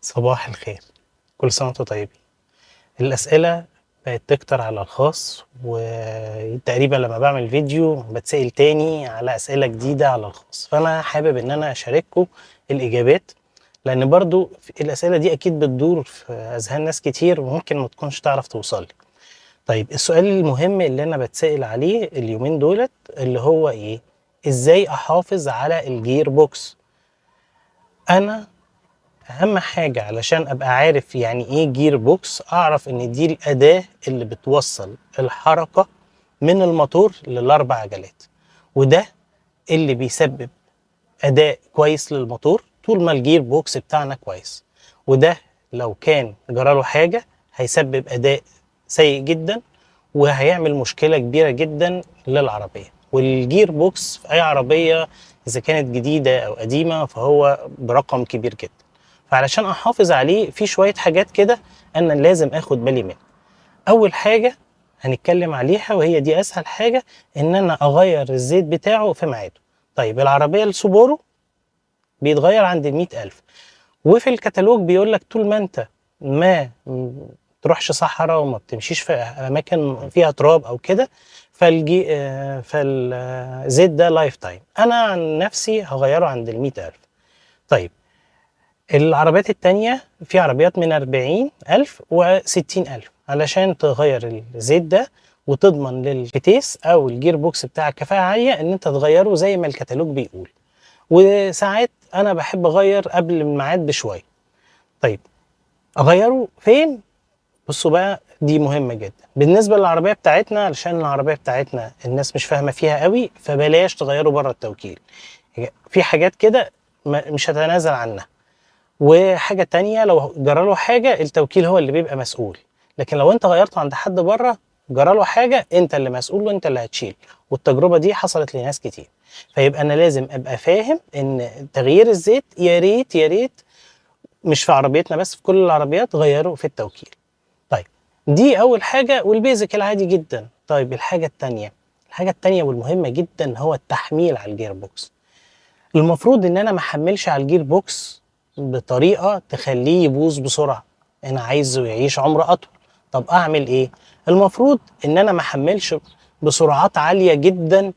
صباح الخير، كل سنة وانتم طيبين. الأسئلة بقت تكتر على الخاص، وتقريبا لما بعمل فيديو بتسأل تاني على أسئلة جديدة على الخاص، فأنا حابب إن أنا أشارككم الإجابات، لأن برضو الأسئلة دي أكيد بتدور في أذهان ناس كتير وممكن ما تكونش تعرف توصل لي. طيب السؤال المهم اللي أنا بتسأل عليه اليومين دولت اللي هو إيه؟ إزاي أحافظ على ال gear box؟ أنا أهم حاجة علشان أبقى عارف يعني إيه gear box، أعرف إن دي الأداة اللي بتوصل الحركة من الموتور للأربع عجلات، وده اللي بيسبب أداء كويس للموتور طول ما ال gear box بتاعنا كويس. وده لو كان جراله حاجة هيسبب أداء سيء جدا وهيعمل مشكلة كبيرة جدا للعربية. وال gear box في أي عربية إذا كانت جديدة أو قديمة فهو برقم كبير جدا، فعلشان أحافظ عليه في شوية حاجات كده أنا لازم أخد بالي منها. أول حاجة هنتكلم عليها وهي دي أسهل حاجة، إن أنا أغير الزيت بتاعه في ميعاده. طيب العربية السوبارو بيتغير عند 100,000، وفي الكتالوج بيقول لك طول ما أنت ما تروحش صحراء وما بتمشيش في أماكن فيها تراب أو كده فالزيت ده life time. أنا عن نفسي هغيره عند 100,000. طيب العربيات التانية في عربيات من 40,000 و60,000 علشان تغير الزيت ده وتضمن للفتيس أو ال gear box بتاعك كفاءة عالية إن أنت تغيره زي ما الكتالوج بيقول. وساعات أنا بحب أغير قبل الميعاد بشوية. طيب أغيره فين؟ بصوا بقى دي مهمة جدا بالنسبة للعربية بتاعتنا، علشان العربية بتاعتنا الناس مش فاهمة فيها قوي، فبلاش تغيره بره التوكيل. في حاجات كده مش هتنازل عنها. وحاجة تانية لو جراله حاجة التوكيل هو اللي بيبقى مسؤول، لكن لو انت غيرته عند حد بره جراله حاجة انت اللي مسؤول وانت اللي هتشيل، والتجربة دي حصلت لناس كتير. فيبقى انا لازم ابقى فاهم ان تغيير الزيت يا ريت يا ريت مش في عربيتنا بس، في كل العربيات غيروا في التوكيل. طيب دي اول حاجة وال basic العادي جدا. طيب الحاجة التانية والمهمة جدا هو التحميل على ال gear box. المفروض ان انا ما احملش على ال gear box بطريقة تخليه يبوظ بسرعة، انا عايزه يعيش عمر اطول. طب اعمل ايه؟ المفروض ان انا ما احملش بسرعات عالية جدا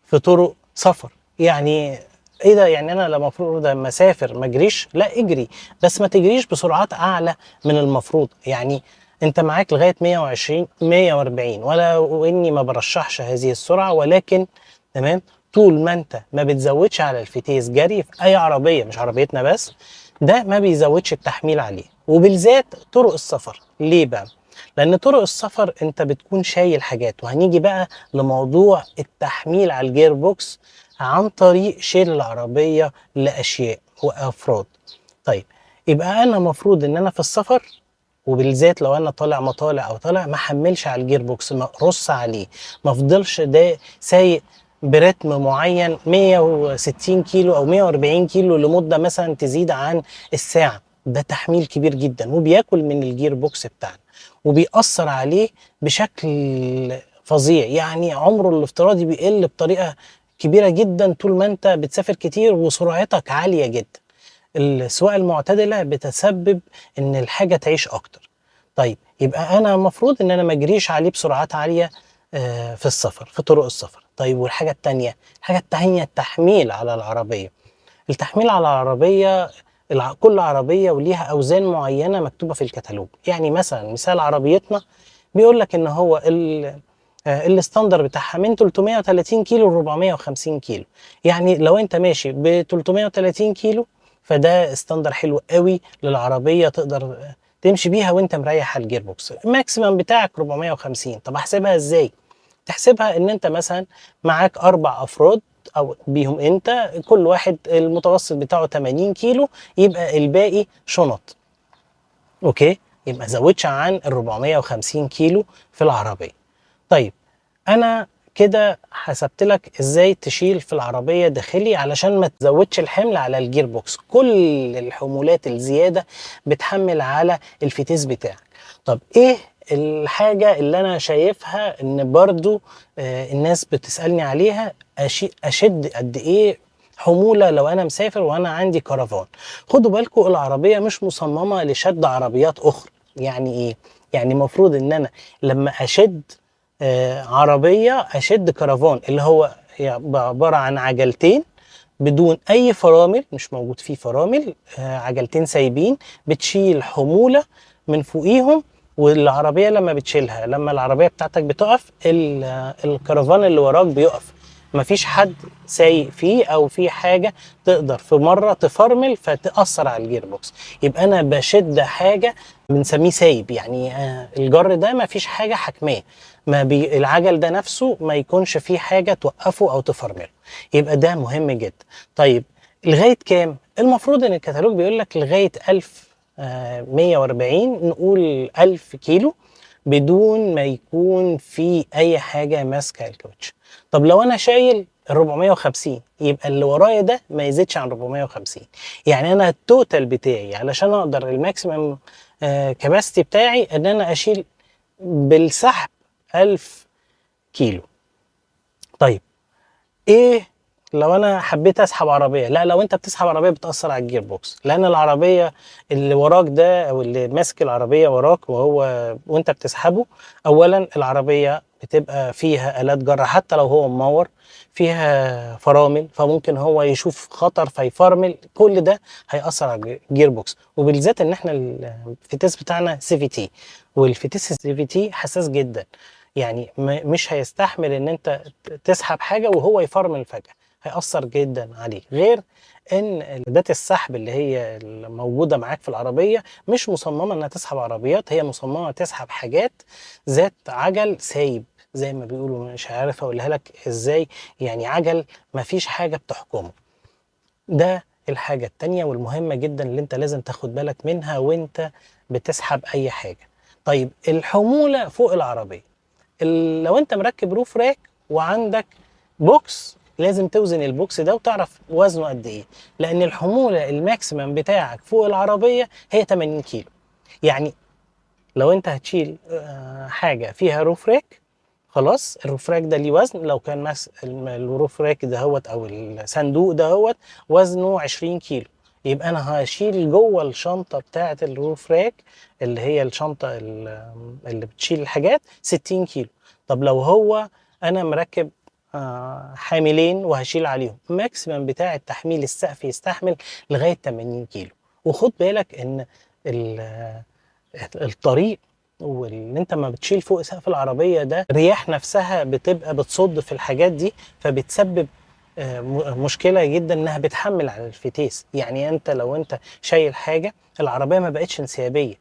في طرق سفر. يعني ايه ده؟ يعني انا لما المفروض لما اسافر ما اجريش؟ لا اجري، بس ما تجريش بسرعات اعلى من المفروض. يعني انت معاك لغاية 120 140، ولا واني ما برشحش هذه السرعة، ولكن تمام طول ما انت ما بتزودش على الفتيس جري في اي عربية، مش عربيتنا بس، ده ما بيزودش التحميل عليه، وبالذات طرق السفر. ليه بقى؟ لان طرق السفر انت بتكون شايل حاجات، وهنيجي بقى لموضوع التحميل على ال gear box عن طريق شيل العربية لأشياء وأفراد. طيب يبقى أنا مفروض إن أنا في السفر، وبالذات لو أنا طالع مطالع أو طالع، ما أحملش على ال gear box، ما أقرص عليه، ما أفضلش ده سايق برتم معين 160 كيلو أو 140 كيلو لمدة مثلا تزيد عن الساعة. ده تحميل كبير جدا وبياكل من ال gear box بتاعنا وبيأثر عليه بشكل فظيع. يعني عمره الافتراضي بيقل بطريقة كبيرة جدا طول ما انت بتسافر كتير وسرعتك عالية جدا. السواقة المعتدلة بتسبب ان الحاجة تعيش اكتر. طيب يبقى انا المفروض ان انا ما اجريش عليه بسرعات عالية في السفر، في طرق السفر. طيب والحاجة التانية، الحاجة التانية التحميل على العربية. التحميل على العربية، كل عربية وليها أوزان معينة مكتوبة في الكتالوج. يعني مثلا مثال عربيتنا بيقول لك إن هو ال standard بتاعها من 330 كيلو ل 450 كيلو. يعني لو أنت ماشي ب 330 كيلو فده standard حلو قوي للعربية، تقدر تمشي بيها وأنت مريح على ال gear box. ال maximum بتاعك 450. طب أحسبها إزاي؟ تحسبها إن أنت مثلا معاك 4 أفراد أو بيهم أنت، كل واحد المتوسط بتاعه 80 كيلو، يبقى الباقي شنط. okay؟ يبقى ما زودش عن ال 450 كيلو في العربية. طيب أنا كده حسبت لك إزاي تشيل في العربية داخلي علشان ما تزودش الحمل على ال gear box. كل الحمولات الزيادة بتحمل على الفتيس بتاعك. طب إيه الحاجة اللي أنا شايفها إن برضو الناس بتسألني عليها؟ أشد قد إيه حمولة لو انا مسافر وانا عندي كرفان. خدوا بالكم العربية مش مصممه لشد عربيات اخرى. يعني ايه؟ يعني المفروض ان انا لما اشد عربية، اشد كرفان اللي هو عبارة عن عجلتين بدون اي فرامل، مش موجود فيه فرامل، عجلتين سايبين بتشيل حمولة من فوقيهم، والعربية لما بتشيلها، لما العربية بتاعتك بتقف الكرفان اللي وراك بيقف، مفيش حد سايق فيه او في حاجة تقدر في مرة تفرمل فتاثر على ال gear box. يبقى انا بشد حاجة بنسميه سايب، يعني الجر ده مفيش حاجة حكماه، ما بي العجل ده نفسه ما يكونش فيه حاجة توقفه او تفرمله، يبقى ده مهم جدا. طيب لغاية كام؟ المفروض ان الكتالوج بيقول لك لغاية 1140، نقول 1000 كيلو، بدون ما يكون في اي حاجة ماسكه الكاوتش. طب لو انا شايل 450، يبقى اللي ورايا ده ما يزيدش عن 450. يعني انا ال total بتاعي علشان اقدر ال maximum capacity بتاعي ان انا اشيل بالسحب 1000 كيلو. طيب ايه لو انا حبيت اسحب عربية؟ لا، لو انت بتسحب عربية بتاثر على ال gear box، لان العربية اللي وراك ده او اللي ماسك العربية وراك وهو وانت بتسحبه، اولا العربية بتبقى فيها الات جر حتى لو هو منور، فيها فرامل، فممكن هو يشوف خطر فيفرمل، كل ده هيأثر على ال gear box. وبالذات ان احنا الفتيس بتاعنا CVT، والفتيس CVT حساس جدا، يعني مش هيستحمل ان انت تسحب حاجة وهو يفرمل فجاة، هيأثر جدا عليه. غير ان اداه السحب اللي هي الموجودة معاك في العربية مش مصممه انها تسحب عربيات، هي مصممه تسحب حاجات ذات عجل سايب زي ما بيقولوا، مش عارف اقولها لك ازاي، يعني عجل مفيش حاجة بتحكمه. ده الحاجة التانية والمهمه جدا اللي انت لازم تاخد بالك منها وانت بتسحب اي حاجة. طيب الحمولة فوق العربية، لو انت مركب roof rack وعندك box، لازم توزن ال box ده وتعرف وزنه قد ايه، لان الحمولة ال maximum بتاعك فوق العربية هي 80 كيلو. يعني لو انت هتشيل حاجة فيها roof rack، خلاص ال roof rack ده ليه وزن، لو كان ال roof rack دهوت او الصندوق دهوت وزنه 20 كيلو، يبقى انا هشيل جوه الشنطة بتاعه ال roof rack اللي هي الشنطة اللي بتشيل الحاجات 60 كيلو. طب لو هو انا مركب حاملين وهشيل عليهم، maximum بتاع التحميل السقف يستحمل لغاية 80 كيلو. وخد بالك ان الطريق واللي انت ما بتشيل فوق سقف العربية ده، الرياح نفسها بتبقى بتصد في الحاجات دي، فبتسبب مشكلة جدا انها بتحمل على الفتيس. يعني انت لو انت شايل حاجة العربية ما بقتش انسيابيه،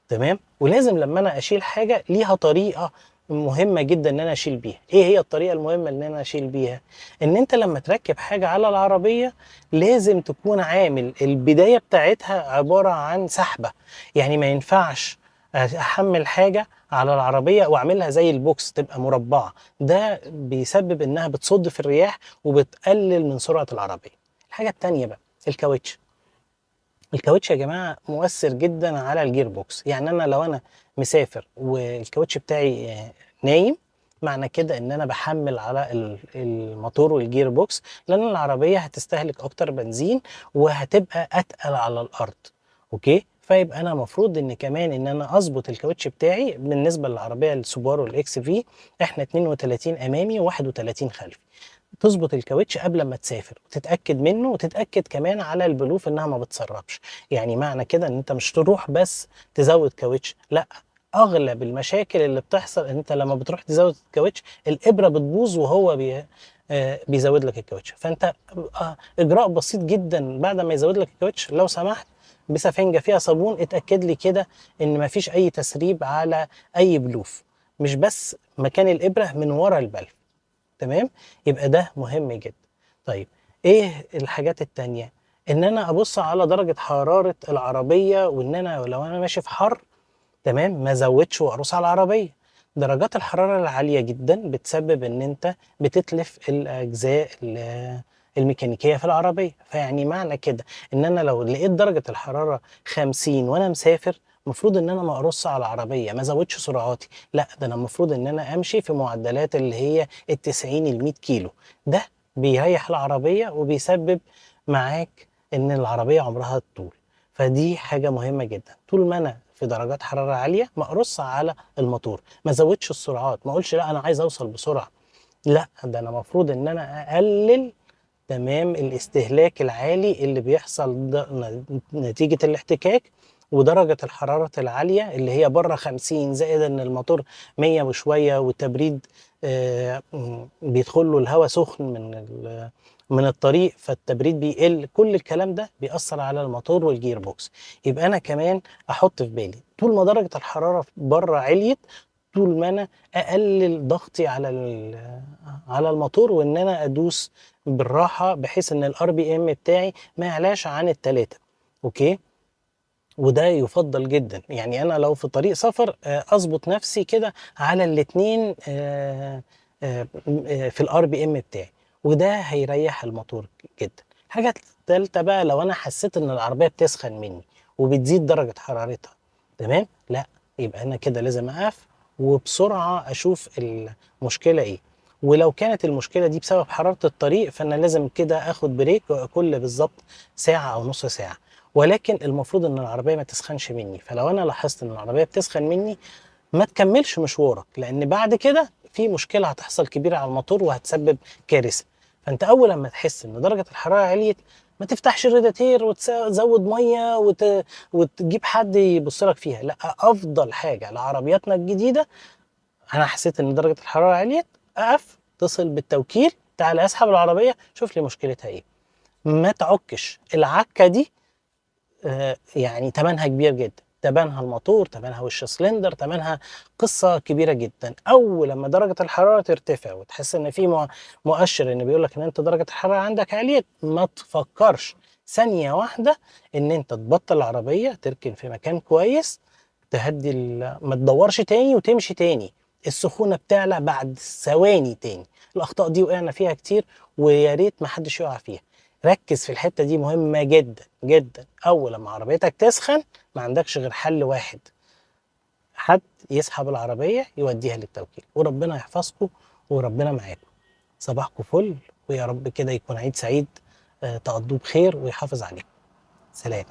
تمام؟ ولازم لما انا اشيل حاجة ليها طريقه مهمة جدا ان انا اشيل بيها. ايه هي الطريقة المهمة ان انا اشيل بيها؟ ان انت لما تركب حاجة على العربية لازم تكون عامل البداية بتاعتها عبارة عن سحبه، يعني ما ينفعش احمل حاجة على العربية واعملها زي ال box تبقى مربعه، ده بيسبب انها بتصد في الرياح وبتقلل من سرعة العربية. الحاجة التانية بقى الكاوتش. الكاوتش يا جماعة مؤثر جدا على ال gear box. يعني انا لو انا مسافر والكاوتش بتاعي نايم، معنى كده ان انا بحمل على الموتور وال gear box، لان العربية هتستهلك اكتر بنزين وهتبقى اتقل على الارض. okay، فيبقى انا المفروض ان كمان ان انا اظبط الكاوتش بتاعي. بالنسبة للعربية السوبارو ال XV احنا 32 امامي و31 خلفي. تظبط الكاوتش قبل ما تسافر وتتاكد منه، وتتاكد كمان على البلوف انها ما بتسربش. يعني معنى كده ان انت مش تروح بس تزود كاوتش، لا، اغلب المشاكل اللي بتحصل ان انت لما بتروح تزود الكاوتش الابره بتبوظ وهو بيزود لك الكاوتش. فانت اجراء بسيط جدا بعد ما يزود لك الكاوتش، لو سمحت بسفنجه فيها صابون اتاكد لي كده ان مفيش اي تسريب على اي بلوف، مش بس مكان الابره، من ورا البلف. تمام، يبقى ده مهم جدا. طيب ايه الحاجات التانية؟ ان انا ابص على درجة حرارة العربية، وان انا لو انا ماشي في حر، تمام، ما ازودش واقرص على العربية. درجات الحرارة العالية جدا بتسبب ان انت بتتلف الاجزاء الميكانيكية في العربية. فيعني معنى كده ان انا لو لقيت درجة الحرارة 50 وانا مسافر، المفروض ان انا ما اقرصش على العربية، ما ازودش سرعاتي، لا ده انا المفروض ان انا امشي في معدلات اللي هي ال90 ال100 كيلو. ده بيريح العربية وبيسبب معاك ان العربية عمرها تطول. فدي حاجة مهمة جدا. طول ما انا في درجات حرارة عالية ما اقرص على الموتور، ما ازودش السرعات، ما اقولش لا انا عايز اوصل بسرعة، لا ده انا المفروض ان انا اقلل تمام الاستهلاك العالي اللي بيحصل نتيجة الاحتكاك ودرجة الحرارة العالية اللي هي بره 50، زائد ان الموتور 100 وشوية، والتبريد بيدخل له الهواء سخن من الطريق، فالتبريد بيقل. كل الكلام ده بيأثر على الموتور وال gear box. يبقى انا كمان احط في بالي طول ما درجة الحرارة بره عليت، طول ما انا اقلل ضغطي على الموتور، وان انا ادوس بالراحة بحيث ان ال RPM بتاعي ما يعلاش عن 3. okay، وده يفضل جدا. يعني انا لو في طريق سفر اظبط نفسي كده على الاتنين، في ال RPM بتاعي، وده هيريح الموتور جدا. الحاجة التالتة بقى، لو انا حسيت ان العربية بتسخن مني وبتزيد درجه حرارتها، تمام، لا يبقى انا كده لازم اقف وبسرعة اشوف المشكلة ايه. ولو كانت المشكلة دي بسبب حرارة الطريق، فانا لازم كده اخد break كل بالظبط ساعة او نص ساعة. ولكن المفروض ان العربية ما تسخنش مني. فلو انا لاحظت ان العربية بتسخن مني، ما تكملش مشوارك، لان بعد كده في مشكلة هتحصل كبيرة على الموتور وهتسبب كارثة. فانت اول لما تحس ان درجه الحرارة عليت، ما تفتحش الرادياتير وتزود مية وتجيب حد يبص لك فيها. لا، افضل حاجة لعربياتنا الجديدة، انا حسيت ان درجه الحرارة عليت، اقف، اتصل بالتوكيل، تعال اسحب العربية، شوف لي مشكلتها ايه. ما تعكش العكه دي، يعني تمنها كبير جدا، تمنها الموتور، تمنها وش سلندر، تمنها قصة كبيرة جدا. اول لما درجه الحرارة ترتفع وتحس ان في مؤشر ان بيقول لك ان انت درجه الحرارة عندك عالية، ما تفكرش ثانية واحدة ان انت تبطل العربية، تركن في مكان كويس، تهدي، ما تدورش تاني وتمشي تاني. السخونه بتعلى بعد ثواني تاني. الاخطاء دي وقعنا فيها كتير، ويا ريت ما حدش يقع فيها. ركز في الحتة دي، مهمة جدا جدا. اول لما عربيتك تسخن، ما عندكش غير حل واحد، حد يسحب العربية يوديها للتوكيل. وربنا يحفظكم وربنا معاكم. صباحكم فل، ويا رب كده يكون عيد سعيد، تقضوه بخير ويحافظ عليكم. سلام.